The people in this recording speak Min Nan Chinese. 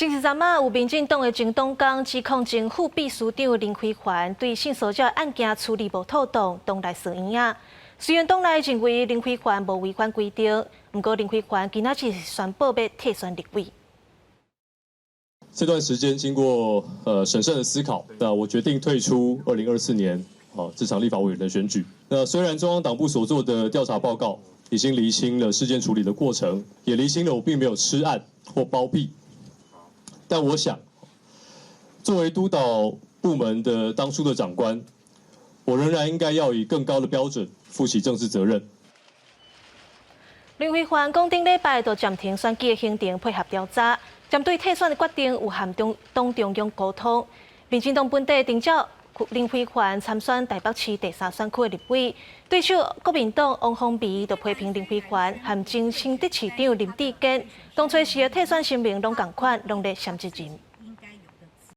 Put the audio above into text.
前一陣仔有民進黨的前黨工指控前副秘書長林飛帆對性騷擾案件處理無妥當，黨內嗍耳仔。雖然黨內認為林飛帆無違反規定，毋過林飛帆今仔日宣布欲退選立委。這段時間經過審慎的思考，那我決定退出2024年啊這場立法委員的選舉。那雖然中央黨部所做的調查報告已經釐清了事件處理的過程，也釐清了我並沒有吃案或包庇。但我想，作為督導部門的當初的長官，我仍然應該要以更高的標準負起政治責任。林飛帆講，頂禮拜就暫停選舉的行程，配合調查，針對退選的決定有和黨中央溝通。民進黨本底徵召林飛帆參選台北市第三選區的立委，對手國民黨王鴻薇就批評林飛帆和前新竹市長林智堅，當初時的退選聲明攏仝款，攏咧搧責任。